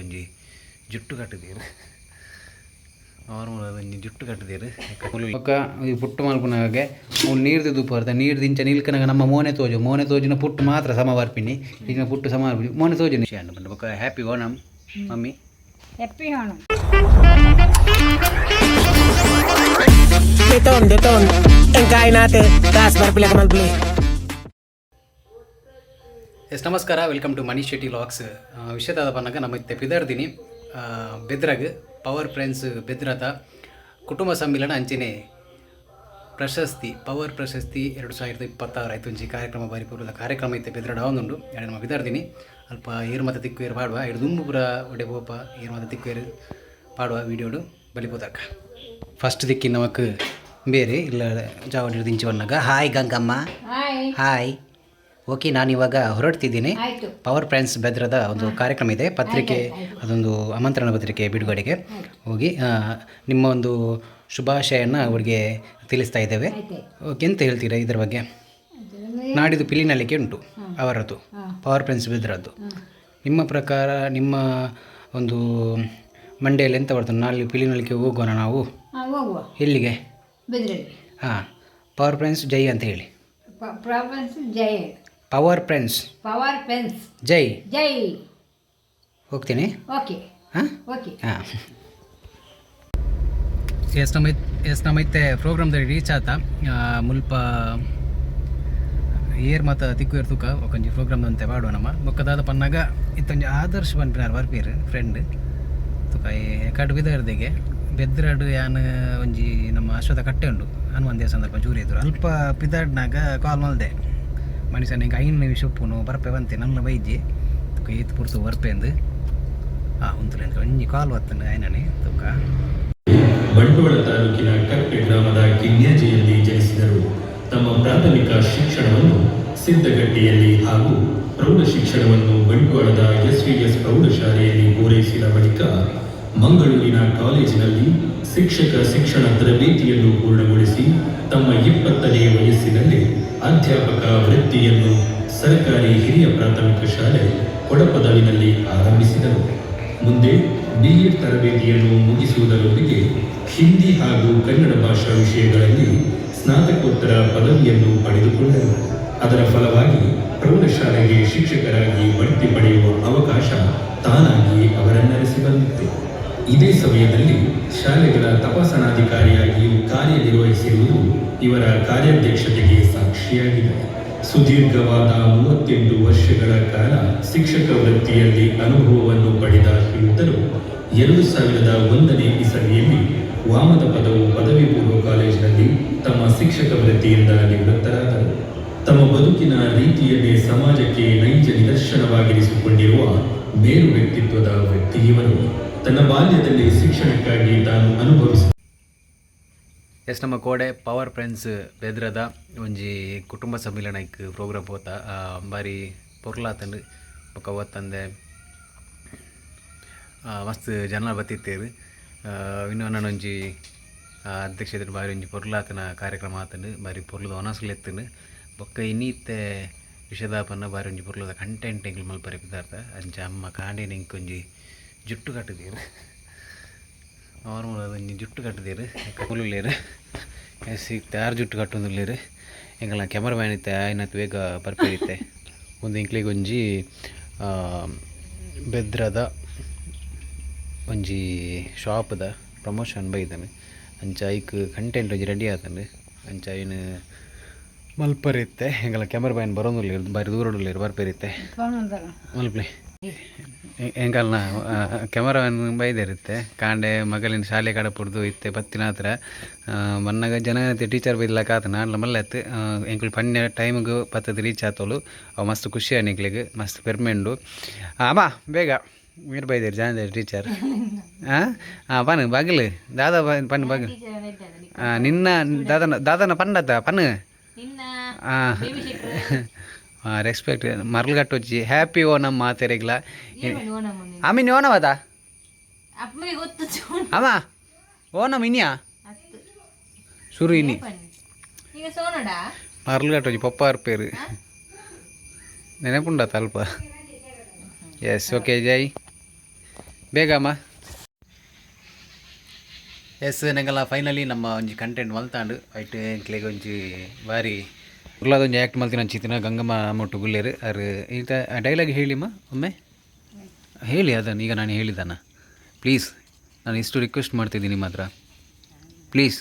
ಒಂಜಿ ಜುಟ್ಟು ಕಟ್ಟುದೀರ್ ನಾರ್ಮಲ್ ಒಂಜಿ ಜುಟ್ಟು ಕಟ್ಟುದೀರ್. ಬೊಕ್ಕ ಈ ಪುಟ್ಟು ಮಲ್ಪುನಗೆ ಮೂಲು ನೀರ್ದ ತೂಪರ್ದ ನೀರ್ ದಿಂಚ ನಿಲ್ಕನಗ ನಮ್ಮ ಮೋನೆ ತೋಜು, ಮೋನೆ ತೋಜುನ ಪುಟ್ಟು ಮಾತ್ರ ಸಮ ಬರ್ಪಿನಿ. ಈಗಿನ ಪುಟ್ಟು ಸಮ ಬರ್ಪಿನಿ, ಮೋನೆ ತೋಜುನಿ ಪಂಡ. ಬೊಕ್ಕ happy Onam mummy. Happy Onam. Deton, deton. ಎಂಕಾಯ್ನಾತೆ ಕಾಸ್ ಬರ್ಪಿಲಕ ಮಲ್ಪಲಿ. ಎಸ್, ನಮಸ್ಕಾರ, welcome to Manish Shetty vlogs. ವಿಷಯದಾದ ಪನ್ನಗ ನಮ್ಮ ಇತ್ತೆ ಪಿದರ್ದಿನಿ ಬೆದ್ರಗ್ ಪವರ್ ಫ್ರೆಂಡ್ಸ್ ಬೆದ್ರದ ಕುಟುಂಬ ಸಮ್ಮಿಲನ ಅಂಚೆನೆ ಪ್ರಶಸ್ತಿ, ಪವರ್ ಪ್ರಶಸ್ತಿ 2026 ಆಯ್ತು. ಒಂಜಿ ಕಾರ್ಯಕ್ರಮ, ಬಾರಿ ಪೂರ್ವದ ಕಾರ್ಯಕ್ರಮ ಇತ್ತೆ ಬೆದ್ರಡ್ ಆವೊಂದುಂಡು. ಎಡೆ ನಮ್ಮ ಪಿದರ್ದಿನಿ. ಅಲ್ಪ ಏರು ಮತ ತಿಕ್ಕುವೇರು ಪಾಡುವ. ಎಡು ದುಂಬು ಪೂರ ಒಡೆ ಪೋಪ, ಏರು ಮತ ತಿಕ್ಕುವೇರು ಪಾಡುವ ವೀಡಿಯೋಡು ಬಲಿಪೋತಕ್ಕ. ಫಸ್ಟ್ ದಿಕ್ಕಿ ನಮಕ್ ಬೇರೆ ಇಲ್ಲ ಜಾವಡಿ ದಿಂಚಿ ಬನ್ನಾಗ. Hi Gangamma. Hi. Hi. Okay, ನಾನಿವಾಗ ಹೊರಡ್ತಿದ್ದೀನಿ. ಆಯ್ತು. ಪವರ್ ಫ್ರೆಂಡ್ಸ್ ಬೆದ್ರದ ಒಂದು ಕಾರ್ಯಕ್ರಮ ಇದೆ, ಪತ್ರಿಕೆ ಅದೊಂದು ಆಮಂತ್ರಣ ಪತ್ರಿಕೆ ಬಿಡುಗಡೆಗೆ ಹೋಗಿ ನಿಮ್ಮ ಒಂದು ಶುಭಾಶಯನ ಅವರಿಗೆ ತಿಳಿಸ್ತಾ ಇದ್ದೇವೆ. ಆಯ್ತು. ಓಕೆ, ಎಂತ ಹೇಳ್ತೀರಾ ಇದರ ಬಗ್ಗೆ? ನಾಡಿದ್ದು ಪಿಲಿನಲಿಕೆ ಉಂಟು ಅವರದ್ದು, ಪವರ್ ಫ್ರೆಂಡ್ಸ್ ಬೆದ್ರದ್ದು. ನಿಮ್ಮ ಪ್ರಕಾರ, ನಿಮ್ಮ ಒಂದು ಮಂಡೆಯಲ್ಲಿ ಎಂತ ಬರ್ತದೆ? ನಾಳೆ ಪಿಲಿನಲಿಕೆ ಹೋಗೋಣ ನಾವು? ಹಾಂ, ಹೋಗುವ. ಎಲ್ಲಿಗೆ? ಬೆದ್ರಲ್ಲಿ. ಹಾಂ, ಪವರ್ ಫ್ರೆಂಡ್ಸ್ ಜೈ ಅಂತ ಹೇಳಿ. ಪ್ರಾಪನ್ಸ್ ಜೈ. Power friends. ಪವರ್ ಪೆನ್ಸ್. ಜೈ. ಜೈ. ಹೋಗ್ತೀನಿ. ಓಕೆ. ಹಾಂ. ಓಕೆ. ಹಾಂ, ಎಸ್, ನಮ್ಮ ಎಸ್, ನಮ್ಮ ಇತ್ತೆ ಪ್ರೋಗ್ರಾಮ್ದಲ್ಲಿ ರೀಚ್ ಆತ. ಮುಲ್ಪ ಏರ್ ಮಾತ ತಿಕ್ಕು ತೂಕ ಒಂಜಿ ಪ್ರೋಗ್ರಾಮ್ ಅಂತೆ ಪಾಡುವ ನಮ್ಮ. ಬೊಕ್ಕ ದಾದ ಪನ್ನಾಗ ಇತ್ತೊಂಜಿ ಆದರ್ಶ್ ಪನ್ಪಿನಾರ್ ಬರ್ಪೀರ್ ಫ್ರೆಂಡ್. ತುಕ ಕಡು ಬಿದರ್ದಿಗೆ ಬೆದ್ರಡು ಯಾನ್ ಒಂಜಿ ನಮ್ಮ ಅಶ್ವಥ ಕಟ್ಟೆ ಉಂಡು ಹನುಮಾನ್ ದೇವಸ್ಥಾನ ಜೂರಿ ಎದುರು. ಅಲ್ಪ ಪಿದಾಡ್ನಾಗ ಕಾಲ್ ಮಲ್ದೆ, ಮನುಷ್ಯನಿಗೆ 5 ನಿಮಿಷ ಉಪ್ಪುನು ಬರ್ಪೆ ಬಂತೆ ನನ್ನ ಬೈಜಿ. ತುಕ ಏತ್ ಪುರ್ತು ಬರ್ಪೆಂದು. ಹಾಂ, ಉಂತುಲೆ ಒಂಜಿ ಕಾಲ್ ಬತ್ತಂಡು ಆಯ್ನನೆ ತುಕ. ಬಂಟ್ವಾಳ ತಾಲೂಕಿನ ಕಟ್ಟೆ ಗ್ರಾಮದ ಕಿನ್ಯಾಜಿಯಲ್ಲಿ ಜನಿಸಿದರು. ತಮ್ಮ ಪ್ರಾಥಮಿಕ ಶಿಕ್ಷಣವನ್ನು ಸಿದ್ದಗಟ್ಟಿಯಲ್ಲಿ ಹಾಗೂ ಪ್ರೌಢ ಶಿಕ್ಷಣವನ್ನು ಬಂಟ್ವಾಳದ ಎಸ್ವಿಎಸ್ ಪ್ರೌಢಶಾಲೆಯಲ್ಲಿ ಪೂರೈಸಿದ ಬಳಿಕ ಮಂಗಳೂರಿನ ಕಾಲೇಜಿನಲ್ಲಿ ಶಿಕ್ಷಕ ಶಿಕ್ಷಣ ತರಬೇತಿಯನ್ನು ಪೂರ್ಣಗೊಳಿಸಿ ತಮ್ಮ 20ನೇ ವಯಸ್ಸಿನಲ್ಲಿ ಅಧ್ಯಾಪಕ ವೃತ್ತಿಯನ್ನು ಸರ್ಕಾರಿ ಹಿರಿಯ ಪ್ರಾಥಮಿಕ ಶಾಲೆ ಕೊಡಪದವಿನಲ್ಲಿ ಆರಂಭಿಸಿದರು. ಮುಂದೆ ಬಿಎಡ್ ತರಬೇತಿಯನ್ನು ಮುಗಿಸುವುದರೊಂದಿಗೆ ಹಿಂದಿ ಹಾಗೂ ಕನ್ನಡ ಭಾಷಾ ವಿಷಯಗಳಲ್ಲಿ ಸ್ನಾತಕೋತ್ತರ ಪದವಿಯನ್ನು ಪಡೆದುಕೊಂಡರು. ಅದರ ಫಲವಾಗಿ ಪ್ರೌಢಶಾಲೆಗೆ ಶಿಕ್ಷಕರಾಗಿ ಬಡ್ತಿ ಪಡೆಯುವ ಅವಕಾಶ ತಾನಾಗಿ ಅವರನ್ನರಸಿ ಬಂದಿತ್ತು. ಇದೇ ಸಮಯದಲ್ಲಿ ಶಾಲೆಗಳ ತಪಾಸಣಾಧಿಕಾರಿಯಾಗಿಯೂ ಕಾರ್ಯನಿರ್ವಹಿಸಿರುವುದು ಇವರ ಕಾರ್ಯಾಧ್ಯಕ್ಷತೆಗೆ ಸಾಕ್ಷಿಯಾಗಿದೆ. ಸುದೀರ್ಘವಾದ 38 ವರ್ಷಗಳ ಕಾಲ ಶಿಕ್ಷಕ ವೃತ್ತಿಯಲ್ಲಿ ಅನುಭವವನ್ನು ಪಡೆದ ಶ್ರೀಯುತರು 2001ನೇ ಇಸವಿಯಲ್ಲಿ ವಾಮದ ಪದವು ಪದವಿ ಪೂರ್ವ ಕಾಲೇಜಿನಲ್ಲಿ ತಮ್ಮ ಶಿಕ್ಷಕ ವೃತ್ತಿಯಿಂದ ನಿವೃತ್ತರಾದರು. ತಮ್ಮ ಬದುಕಿನ ರೀತಿಯನ್ನೇ ಸಮಾಜಕ್ಕೆ ನೈಜ ನಿದರ್ಶನವಾಗಿರಿಸಿಕೊಂಡಿರುವ ಮೇರು ವ್ಯಕ್ತಿತ್ವದ ವ್ಯಕ್ತಿ ಇವರು. ತನ್ನ ಬಾಲ್ಯದಲ್ಲಿ ಶಿಕ್ಷಣಕ್ಕಾಗಿ ತಾನು ಅನುಭವಿಸಿದ ಎಸ್, ನಮ್ಮ ಕೋಡೆ ಪವರ್ ಫ್ರೆಂಡ್ಸ್ ಬೆದ್ರದ ಒಂಜಿ ಕುಟುಂಬ ಸಮ್ಮಿಲನಕ್ಕೆ ಪ್ರೋಗ್ರಾಮ್ ಪೋತ. ಬಾರಿ ಪೊರ್ಲಾತಂಡು. ಬೊಕ್ಕ ಓತ್ತಂದೆ ಮಸ್ತ್ ಜನ ಬತ್ತಿತ್ತೇರು. ಇನ್ನೂ ಒಂಜಿ ಅಧ್ಯಕ್ಷತೆ ಬಾರಿ ಒಂಜಿ ಪೊರ್ಲಾತನ ಕಾರ್ಯಕ್ರಮ ಆತಂಡು. ಬಾರಿ ಪೊರ್ಲುದ ಒನಸುಲು ಎತ್ತುಂಡು. ಬೊಕ್ಕ ಇನ್ನಿತ್ತೆ ವಿಷದಾಪನ್ನ ಬಾರಿ ಒಂಜಿ ಪೊರ್ಲುದ ಕಂಟೆಂಟ್ ಎಂಕ್ಲು ಮಲ್ಪರೆ ಪಿದಾರ್ದ. ಅಂಚ ಅಮ್ಮ ಕಾಂಡೇನ ಇಂಕೊಂಜಿ ಜುಟ್ಟು ಕಟ್ಟುದೀರ್, ನಾರ್ಮಲ್ ಒಂಜಿ ಜುಟ್ಟು ಕಟ್ಟುದೀರ್ ಕುಲ್ಲುಲ್ಲೇರ್. ಎಸ್, ಇತ್ತೆ ಆರು ಜುಟ್ಟು ಕಟ್ಟೊಂದುಲ್ಲೇರ್. ಎಂಕಲ್ನ ಕ್ಯಾಮರಾಮ್ಯಾನ್ ಇತ್ತೆ ಆಯ್ನತ್ ಬೇಗ ಬರ್ಪೇರಿತ್ತೆ. ಒಂದು ಎಂಕ್ಲೆಗ್ ಒಂಜಿ ಬೆದ್ರದ ಒಂಜಿ ಶಾಪ್ದ ಪ್ರಮೋಷನ್ ಬೈದನೆ. ಅಂಚ ಐಕ್ ಕಂಟೆಂಟ್ ಒಂಜಿ ರೆಡಿ ಆತಂಡು. ಅಂಚ ಐನ್ ಮಲ್ಪರೆ ಇತ್ತೆ. ಎಂಕಲ್ನ ಕ್ಯಾಮರಾಮ್ಯಾನ್ ಬರೋಂದುಲ್ಲೇರ್, ಬಾರಿ ದೂರಡುಲ್ಲೇರ್, ಬರ್ಪೇರಿತ್ತೆ. ಮಲ್ಪ್ಲೆ. ಎಂಕಲ್ನ ಕ್ಯಾಮರಾಮನ್ ಬೈದೇರಿತ್ತೆ. ಕಾಂಡೆ ಮಗಲಿನ ಶಾಲೆ ಕಡಪುಡ್ದು ಇತ್ತೆ ಬತ್ತಿನ ಹತ್ರ ಬನ್ನಗ ಜನ ಟೀಚರ್ ಬೈದ್ಲಕ್ಕ ಆತ ನಾನ್ಲ ಮಲ್ಲೆ ಆತು. ಎಂಕುಲು ಪನ್ಯ ಟೈಮ್ಗೆ ಬತ್ತದ ರೀಚ್ ಆತೋಲು. ಅವು ಮಸ್ತ್ ಖುಷಿ ಆಯ್ತು ಎಂಕ್ಲೆಗ್, ಮಸ್ತ್ ಪೆರ್ಮೆ ಉಂಡು. ಬಾ ಬೇಗ. ಮೀರ್ ಬೈದೇರು ಜಾನದೇರು ಟೀಚರ್. ಹಾಂ ಹಾಂ, ಪನ್ ಬಾಗಿಲು ದಾದಾ ಪನ್ ಬಾಗಿಲು. ನಿನ್ನ ದಾದನ ದಾದನ ಪಂಡತ್ತ ಪನ್. ಹಾಂ ಹಾಂ, ರೆಸ್ಪೆಕ್ಟ್ ಮರ್ಲ್ ಕಟ್ಟೊಚ್ಚಿ. ಹ್ಯಾಪಿ ಓಣಂ ಮಾತೆರೆಗ್ಲ. ಆಮೀನ್ ಓಣಮದ ಅಮ್ಮ, ಓಣಂ ಇನಿಯಾ ಶುರು ಇನಿ. ಮರ್ಲ್ ಕಟ್ಟೊಚ್ಚಿ ಪಪ್ಪ ಅರ್ಪೇರು ನೆನಪುಂಡ ತಲ್ಪ. ಎಸ್, ಓಕೆ, ಜೈ. ಬೇಗ ಅಮ್ಮ. ಎಸ್, ನಂಗೆಲ್ಲ ಫೈನಲಿ ನಮ್ಮ ಒಂಜಿ ಕಂಟೆಂಟ್ ಮಲ್ತಾಂಡು. ಐಟ್ ಎಂಕ್ಲೆಗ್ ಒಂಜಿ ಬಾರಿ ಉರ್ಲಾದ ಒಂಜಿ ಆ್ಯಕ್ಟ್ ಮಲ್ತಿನ ಅಂಚಿತ್ತಿನ ಗಂಗಮ್ಮ ಮೊಟ್ಟು ಗುಲ್ಲೇರು ಅರ್ ಈತ ಡೈಲಾಗ್ ಹೇಳಿಮ್ಮ ಒಮ್ಮೆ ಹೇಳಿ. ಅದನ್ನು ಈಗ ನಾನು ಹೇಳಿದ್ದಾನ. ಪ್ಲೀಸ್, ನಾನು ಇಷ್ಟು ರಿಕ್ವೆಸ್ಟ್ ಮಾಡ್ತಿದ್ದೀನಿ ನಿಮ್ಮ ಹತ್ರ, ಪ್ಲೀಸ್.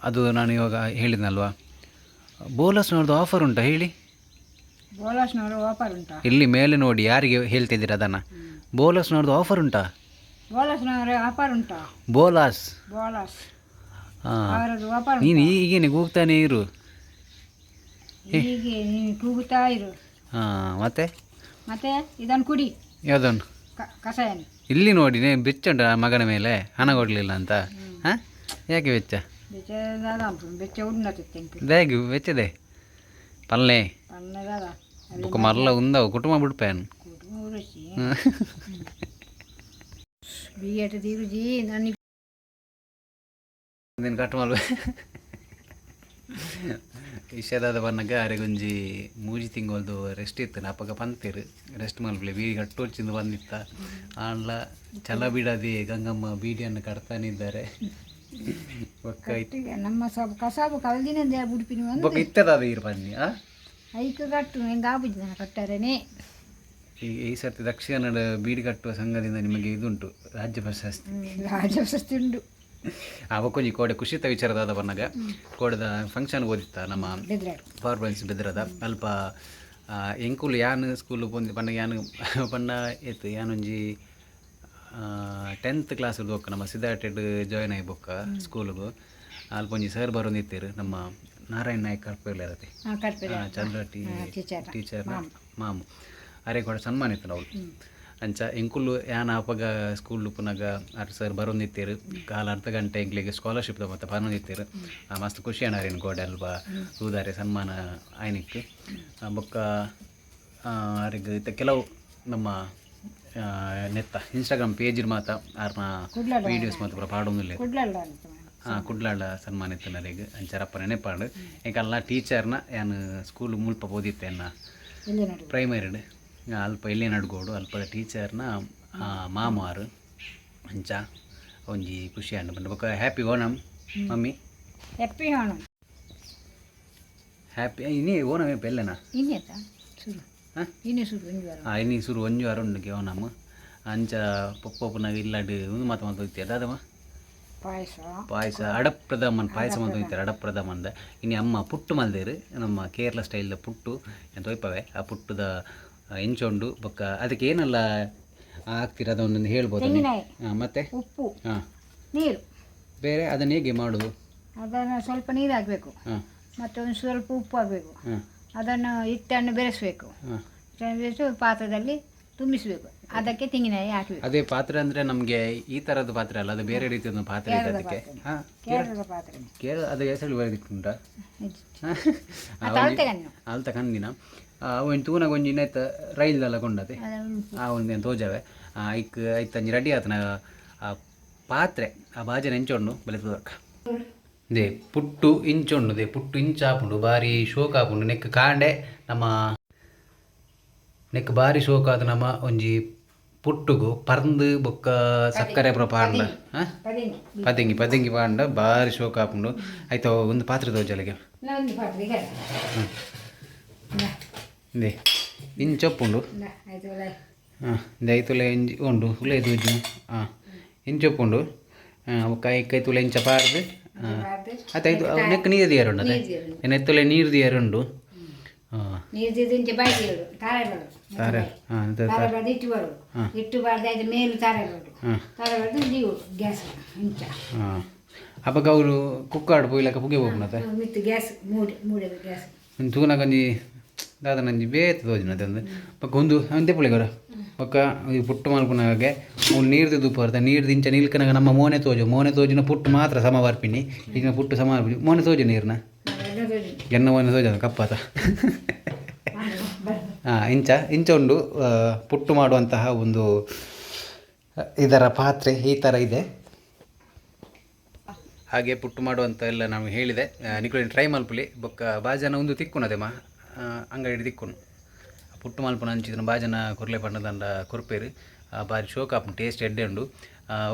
ಅದು ನಾನು ಇವಾಗ ಹೇಳಿದ್ನಲ್ವಾ, ಬೋಲಸ್ನವ್ರದ್ದು ಆಫರ್ ಉಂಟಾ ಹೇಳಿ. ಬೋಲಾಸ್ನವರು ಆಫರ್ ಉಂಟಾ? ಇಲ್ಲಿ ಮೇಲೆ ನೋಡಿ, ಯಾರಿಗೆ ಹೇಳ್ತಿದ್ದೀರ ಅದನ್ನು? ಬೋಲಸ್ನವ್ರದ್ದು ಆಫರ್ ಉಂಟಾ? ಬೋಲಾಸ್ನವರು ಆಫರ್ ಉಂಟಾ? ಬೋಲಾಸ್. ಬೋಲಾಸ್. ಹಾಂ. ಅವರದ್ದು ಆಫರ್. ನೀನು ಈಗೇನೆ ಕೂಗ್ತಾನೆ ಇರು. ಹೀಗೆ ನೀನು ಕೂಗುತ್ತಾ ಇರು. ಹಾಂ, ಮತ್ತೆ? ಮತ್ತೆ ಇದನ್ನು ಕುಡಿ. ಯಾವುದನ್ನು? ಕಷಾಯನ. ಇಲ್ಲಿ ನೋಡಿ, ನೇ ಬೆಚ್ಚ ಉಂಟು ಆ ಮಗನ ಮೇಲೆ, ಹಣ ಕೊಡಲಿಲ್ಲ ಅಂತ. ಹಾಂ, ಯಾಕೆ ವೆಚ್ಚ? ಬೆಚ್ಚ ದಾದ ಉಂಟು, ಬೆಚ್ಚ ಉನ್ನತ ತೆಂಕು. ಹೇಗೆ ವೆಚ್ಚದೆ ಪಲ್ಲೆ? ಪನ್ನದಾದ. ಬೊಕ್ಕ ಮರ್ಲ ಉಂದವು ಕುಟುಂಬ ಬಿಡ್ಪೇನು. ಕುಟುಂಬ ರುಚಿ ಬಿ ಎಟ್ ತೀರುಜಿ ನನಗೆ. ನೀನು ಕಟ್ ಮಲ್ವೆ. ವಿಷಯದಾದ ಬನ್ನಗ ಅರೆಗೊಂಜಿ 3 ತಿಂಗಳದು ರೆಸ್ಟ್ ಇತ್ತು. ಅಪ್ಪಗ ಪಂತೇರು ರೆಸ್ಟ್ ಮಲ್ಪಲೆ, ಬೀಡಿ ಕಟ್ಟೋಚಿಂದ ಬಂದಿತ್ತ. ಆಂಡ್ಲ ಛಲ ಬಿಡದೆ ಗಂಗಮ್ಮ ಬೀಡಿಯನ್ನು ಕಟ್ತಾನೆ ಇದ್ದಾರೆ. ಬೊಕ್ಕ ಈಗ ನಮ್ಮ ಸಬ್ ಕಸಾಬು ಕಲ್ದಿನ ಬುಡ್ಪಿನ ಒಂದು. ಬೊಕ್ಕ ಇತ್ತದಾದ ಈರು ಪನ್ನಿ ಆ. ಐಕ್ ಕಟ್ಟು ಹೆಂಗೆ ಆಬುಜಿ ನಾನು ಕಟ್ಟಾರೇನೆ. ಈ ಈ ಸರ್ತಿ ದಕ್ಷಿಣ ಕನ್ನಡ ಬೀಡಿ ಕಟ್ಟುವ ಸಂಘದಿಂದ ನಿಮಗೆ ಇದುಂಟು, ರಾಜ್ಯ ಪ್ರಶಸ್ತಿ. ರಾಜ ಪ್ರಶಸ್ತಿ ಉಂಟು. ಆ ಬೊಕ್ಕೊಂಜಿ ಕೋಡೆ ಖುಷಿತ ವಿಚಾರದಾದ ಬನ್ನಗ, ಕೋಡೆದ ಫಂಕ್ಷನ್ ಓದಿತ್ತ ನಮ್ಮ ಬೆದ್ರಾಡು. ಪವರ್ ಬ್ರಾಂಚ್ ಬೆದ್ರದ ಅಲ್ಪ. ಎಂಕುಲು ಯಾನ್ ಸ್ಕೂಲ್ ಪೊಂದಿ ಪಂಡ, ಯಾನ್ ಪಂಡ ಏತ್, ಯಾನೊಂಜಿ 10th class ಬೊಕ್ಕ ನಮ್ಮ ಸಿದ್ಧಾರ್ಥೆಡ್ ಜಾಯ್ನ್ ಆಯಿ ಬೊಕ್ಕ ಸ್ಕೂಲ್ಗು ಅಲ್ಪ ಒಂಜಿ ಸರ್ ಬರೋಂದಿತ್ತೇರು, ನಮ್ಮ ನಾರಾಯಣ ನಾಯಕ್ ಕರ್ಪೇರ್ಲಾರತೆ. ಹಾಂ, ಕಟ್ಪೇರೆ. ಚಂದ್ರ ಟಿ ಟೀಚರ್. ಟೀಚರ್ನ ಮಾಮು. ಅರೆ ಕೂಡ ಸನ್ಮಾನ ಇತ್ತು ನಾವು. ಅಂಚ ಎಂಕುಲು ಯಾನ್ ಅಪಗ ಸ್ಕೂಲ್ ಉಪ್ಪುನಗ ಆರ್ ಸರ್ ಬರೋಂದಿತ್ತೇರು. ಕಾಲ ಅರ್ಧ ಗಂಟೆ ಎಂಕ್ಲೆಗ್ ಸ್ಕಾಲರ್ಶಿಪ್ ಮತ್ತೆ ಪನೊಂದಿತ್ತೇರು. ಮಸ್ತ್ ಖುಷಿ ಅಣ್ಣಾರೇನು ಕೋಡೆ ಅಲ್ಪ ತೂದಾರೆ ಸನ್ಮಾನ ಆಯ್ನಿಕ್. ಬೊಕ್ಕ ಆರೆಗ್ ಇತ್ತೆ ಕೆಲವು ನಮ್ಮ ನೆತ್ತ ಇನ್ಸ್ಟಾಗ್ರಾಮ್ ಪೇಜ್ ಮಾತ ಆರ್ನ ವೀಡಿಯೋಸ್ ಮಾತ ಪೂರ ಪಾಡೊಂದುಲ್ಲೆರ್. ಕುಡ್ಲಲ್ಲ ಅಂತ. ಹಾಂ, ಕುಡ್ಲಾಡ ಸನ್ಮಾನ ಇತ್ತು ನರೆಗ್. ಅಂಚರಪ್ಪ ನೆನಪಾಂಡ್. ಎಂಕಲ್ಲ ಟೀಚರ್ನ ಯಾನ್ ಸ್ಕೂಲ್ ಮುಲ್ಪ ಓದಿತ್ತೆ ಎನ್ನ ಇಲ್ಲಿ ನಡು. ಪ್ರೈಮರಿಡ್ ಅಲ್ಪ ಇಲ್ಲೇ ನಡ್ಗೋಡು ಅಲ್ಪದ ಟೀಚರ್ನ ಮಾಮಾರು. ಅಂಚ ಒಂಜಿ ಖುಷಿ ಆಂಡ್ ಪಂಡ. ಬೊಕ್ಕ happy Onam mummy. Happy Onam. Happy ಇನಿ ಓಣಂ ಬೆಲ್ಲನಾ? ಇನ್ನೇತ ಶುರು. ಹಾಂ. ಇನ್ನೇ ಶುರು ಒಂದು ವಾರ. ಆ, ಇನಿ ಸುರು ಒಂಜಿ ವಾರ ಉಂಡುಗೆ ಓಣಂ. ಅಂಚ ಪೊಪ್ಪೊಪ್ಪುನಾಗ ಇಲ್ಲಾಡ್ ಉಂದು ಮಾತ ಮಲ್ತೊಂದಿತ್ತೆರ್ ದಾದಮ್ಮ? ಪಾಯಸ. ಪಾಯಸ, ಅಡಪ್ರಥಮನ್ ಪಾಯಸ ಮಲ್ತೊಂದಿತ್ತೆರ್. ಅಡಪ್ರಥಮನ್ದ ಇನಿ ಅಮ್ಮ ಪುಟ್ಟು ಮಲ್ದೆರ್, ನಮ್ಮ ಕೇರಳ ಸ್ಟೈಲ್ದ ಪುಟ್ಟು ಎಂತ ಒಯ್ಪವೆ. ಆ ಪುಟ್ಟುದ ಎಂಚ ಉಂಡು, ಬೊಕ್ಕ ಅದಕ್ಕೆ ಏನೆಲ್ಲ ಹಾಕ್ತೀರ, ಅದೊಂದೊಂದು ಹೇಳ್ಬೋದು. ತೆಂಗಿನಾಯಿ. ಹಾಂ, ಮತ್ತೆ? ಉಪ್ಪು. ನೀರು. ಬೇರೆ ಅದನ್ನು ಹೇಗೆ ಮಾಡೋದು? ಅದನ್ನು ಸ್ವಲ್ಪ ನೀರು ಹಾಕಬೇಕು. ಮತ್ತು ಒಂದು ಸ್ವಲ್ಪ ಉಪ್ಪು ಹಾಕಬೇಕು. ಅದನ್ನು ಹಿಟ್ಟನ್ನು ಬೆರೆಸಬೇಕು. ಹಿಟ್ಟನ್ನು ಬೆರೆಸಿ ಪಾತ್ರದಲ್ಲಿ ತುಂಬಿಸಬೇಕು. ಅದಕ್ಕೆ ತೆಂಗಿನಾಯಿ ಹಾಕಬೇಕು. ಅದೇ ಪಾತ್ರೆ ಅಂದರೆ ನಮಗೆ ಈ ಥರದ ಪಾತ್ರೆ ಅಲ್ಲ, ಅದು ಬೇರೆ ರೀತಿಯ ಒಂದು ಪಾತ್ರೆ ಇದೆ ಅದಕ್ಕೆ. ಹಾಂ. ಕೇರಳದ ಪಾತ್ರೆ. ಕೇರಳ ಅದು ಹೆಸರು ಬರೆದಿಟ್ಟುಂಟಾ? ಅದು ಅಳತೆ ಕಣ್ಣು. ಅಲ್ತ ಕಂದಿನ ಒಂಜಿ ತೂನಾಗ ಒಂಜಿ ಇನ್ನೈತ ರೈಲ್ದೆಲ್ಲ ಕೊಂಡತೆ. ಆ ಒಂದು ಏನು ತೋಜಾವೆ. ಐಕ್ ಐತ ಒಂಜಿ ರೆಡಿ ಆತನ ಆ ಪಾತ್ರೆ, ಆ ಬಾಜನ ಎಂಚೊಂಡು ಬಲೆ ತೂದಕ್ಕ. They ಪುಟ್ಟು ಇಂಚೊಂಡು, they ಪುಟ್ಟು ಇಂಚ ಆಪುಂಡು, ಬಾರಿ ಶೋಕ ಆಪುಂಡು. ನೆಕ್ ಕಾಂಡೆ ನಮ್ಮ ನೆಕ್ ಬಾರಿ ಶೋಕ ಆದ ನಮ್ಮ ಒಂಜಿ ಪುಟ್ಟುಗು ಪರ್ಂದ್ ಬೊಕ್ಕ ಸಕ್ಕರೆ ಪೂರ ಪಾಂಡ. ಹಾಂ. ಪದಿಂಗಿ. ಪದಿಂಗಿ, ಪದಿಂಗಿ ಪಾಂಡ ಬಾರಿ ಶೋಕ ಆಪುಂಡು. ಆಯ್ತು, ಒಂದು ಪಾತ್ರೆ ತೋಜಲೆಗೆ. ಒಂದು ಪಾತ್ರೆಗೆ. They ಇಂಚೊಪ್ಪುಂಡು. ಆಯಿತು ಅಲ್ಲ. ಹಾಂ, ದೈತುಲೆ ಇಂಜಿ ಉಂಡು ಉಲೆ ತೂಜು. ಹಾಂ, ಇಂಚೊಪ್ಪುಂಡು. ಬೊಕ್ಕ ಐಕ್ ತುಲೆ ಇಂಚ ಪಾರ್ದು ಆಯ್ತು ಆಯ್ತು. ನೆಕ್ ನೀರು ದಿಯರ್ ಉಂಡು ಅದೇ ನೆತ್ತುಲೆ ನೀರು ದಿಯರ್ ಉಂಡು. ಹಾಂ. ನೀರು ದಿದ್ದು ಇಂಚೆ ಬಾಯಿ ಬರೋದು, ತಾರೆ ಬರೋದು. ತಾರೆ, ಹಾಂ. ತಾರೆ ಬರೆದು ಇಟ್ಟು ಬರೋದು. ಇಟ್ಟು ಬಾರ್ದು ಆಯ್ತು, ಮೇಲು ತಾರೆ ಬರೋದು. ತಾರೆ ಬರೆದು ನೀವು ಗ್ಯಾಸ್ ಇಂಚ. ಹಾಂ, ಅಪಗ ಅವರು ಕುಕ್ಕಾಡು ಪೋಯ್ಲಕ್ಕ ಪುಗೆ ಹೋಗ್ನತೆ. ಮಿತ್ತು ಗ್ಯಾಸ್ ಮೂಡಿ ಮೂಡಿದ ಗ್ಯಾಸ್. ಒಂದು ತೂನಾಗ ಒಂಜಿ ದಾದ ನಂಜಿ ಬೇತೆ ತೋಜಿನತೆ ಒಂದು. ಬೊಕ್ಕ ಒಂದು ಅಂತೆ ಪುಳಿಗರ ಬೊಕ್ಕ ಈ ಪುಟ್ಟು ಮಲ್ಪುನಾಗೆ ಅವ್ನು ನೀರ್ದು ದೂಪ ಬರ್ತ. ನೀರ್ದು ಇಂಚ ನಿಲ್ಕನಾಗ ನಮ್ಮ ಮೋನೆ ತೋಜು, ಮೋನೆ ತೋಜಿನ ಪುಟ್ಟು ಮಾತ್ರ ಸಮ ಬರ್ಪಿನಿ. ಈಗಿನ ಪುಟ್ಟು ಸಮ ಬರ್ಪಿನಿ, ಮೋನೆ ತೋಜು ನೀರ್ನ. ಎನ್ನ ಮೋನೆ ತೋಜ ಕಪ್ಪಾತ. ಹಾಂ, ಇಂಚ ಇಂಚ ಉಂಡು. ಪುಟ್ಟು ಮಾಡುವಂತಹ ಒಂದು ಇದರ ಪಾತ್ರೆ ಈ ಥರ ಇದೆ. ಹಾಗೆ ಪುಟ್ಟು ಮಾಡುವಂಥ ಎಲ್ಲ ನಾವು ಹೇಳಿದೆ. ನಿಕುಲಿನ ಟ್ರೈ ಮಲ್ಪುಲಿ. ಬೊಕ್ಕ ಬಾಜನ ಒಂದು ತಿಕ್ಕುನದೆಮ್ಮ ಅಂಗಡಿ ತಿಕ್ಕುನು. ಪುಟ್ಟು ಮಲ್ಪುನ ಅಂಚಿನ ಬಾಜನ ಕುರ್ಲೆ ಪಣ್ಣದಂಡ ಕೊರ್ಪೇರು. ಬಾರಿ ಶೋಕ್ ಆಪುಂಡು, ಟೇಸ್ಟ್ ಎಡ್ಡೆ ಉಂಡು.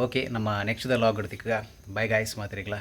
ಓಕೆ, ನಮ್ಮ ನೆಕ್ಸ್ಟ್ ದ ಲಾಗ್ ತಿಕ್ಕ. ಬೈ ಗಾಯ್ಸ್ ಮಾತ್ರೆಗ್ಲಾ.